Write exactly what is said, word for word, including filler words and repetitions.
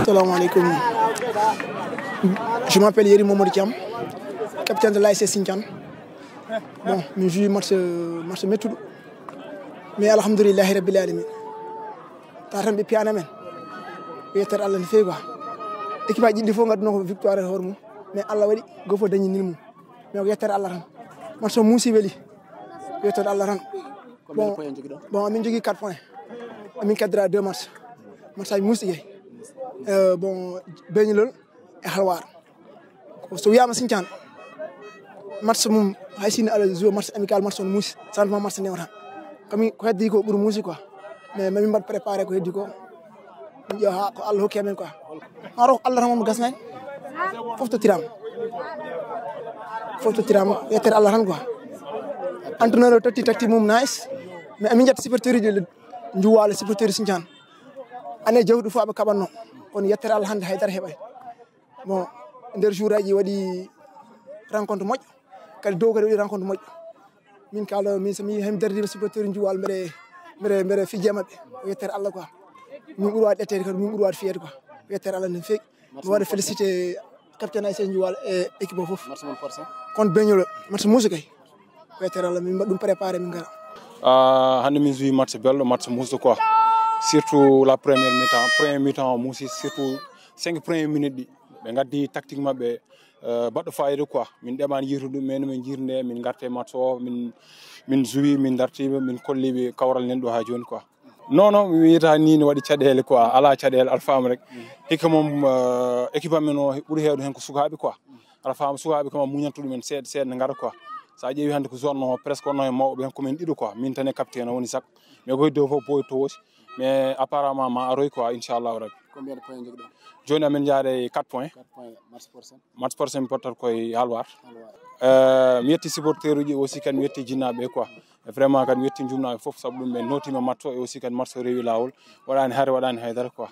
Assalamu alaikum. Je m'appelle Yeri Momodou Thiam, capitaine de l'A S C Sintiane. Bon, mi joué match, match mettuɗo. Mais alhamdulillahi rabbil alamin. Tawata tan ɓe piyani amen. Ko yettere Allah no feewi quoi. Équipe aji ɗiɗi fof ngadduno ko victoire e hoore mum. Mais Allah waɗi, goto fof dañi nul mum. Mais ko yettere Allah tan. Match o muusi, weli. Ko yettere Allah tan. Combien de Bon, points jogiɗon? Bon, amin jogii quatre points. Amin kaddora deux matchs. Match aji muusi kay. Euh, bon, Beñulol e Halwar. Ko so wiyama Sinthiane, match mum, hay sinno aɗa joue match amical, match on muusi, changement match newata. Komi ko heddi ko ɓuri muusi quoi. Mais mami mbaɗ préparé ko heddi ko. Min ƴeewa ha ko Allah hokki amen quoi. Maro ko Allah tan mo gasnani. Fof tottirama. Fof tottirama. Yettere Allah tan quoi. Entraîneur o totti tactique mum nice. Mais amin jetta supporteur uji Njuwale, supporteur Sinthiane. Ane jawdi fof aɓe kaɓanno. Kono yettere Allah hannde haydara heɓay. Bon, nder jour aji waɗi rencontre moƴƴo. Kadi dow kadi waɗi rencontre moƴƴo. Min kala, min so mi hemi dardiima supporteur Njuwal, mbeɗe, mbeɗe, mbeɗe fijja maɓɓe. Ko yettere Allah quoi. Min ɓuri waɗde ƴetteede kadi, min ɓuri waɗde fiyede quoi. Ko yettere Allah no feewi. Mi waɗa félicité capitaine A S C Njuwal e équipe o fof. Merci mon force. Kono Beñulo, match muusi kay. Ko yettere Allah, min mbaɗa ɗum préparé, min ngara. Ah, hannde min joue match bello, match muusi quoi. Surtout la première mi-temps, premier mi-temps o muusi, surtout cinq premières minutes ɗi. Ɓe ngaddi tactique maɓɓe, euh, baɗɗo fayida quoi. Min ɗeɓani yirtude ɗum, mais no min jirde, min ngarte match o, min, min joue, min dartiɓe, min kolliɓe kawral nen ɗo ha joni quoi. Non, non, mi wiyata ni ne waɗi caɗeele quoi, ala caɗeele, alfaama rek. Hikka moom, euh, équipe amen o ɓuri heewde hen ko sukaaɓe quoi. Alfaama sukaaɓe kam muñanta ɗumen seeɗa, seeɗa ne ngara quoi. Sa ƴeewi hannde ko zone o, presque wonno e mawɓe hen ko min ɗiɗo quoi. Min tan e capitaine o woni sak. Mais ko heddi o fof boy to wosi. Mais apparemment ma aroy quoi, inchallahu rabbi. Combien de points jogiɗon? Joni amin jaare quatre points. Quatre points, match prochain. Match prochain mi pottat koye Halwar. Halwar. Euh, mi yetti supporteur uji aussi, kadi mi yetti jinnaaɓe quoi. E vraiment kadi mi yetti jumnaaɓe fof, sabu ɗum ɓe nootima match o, e aussi kadi match o rewi laawol. Waɗani hare, waɗani haydara quoi.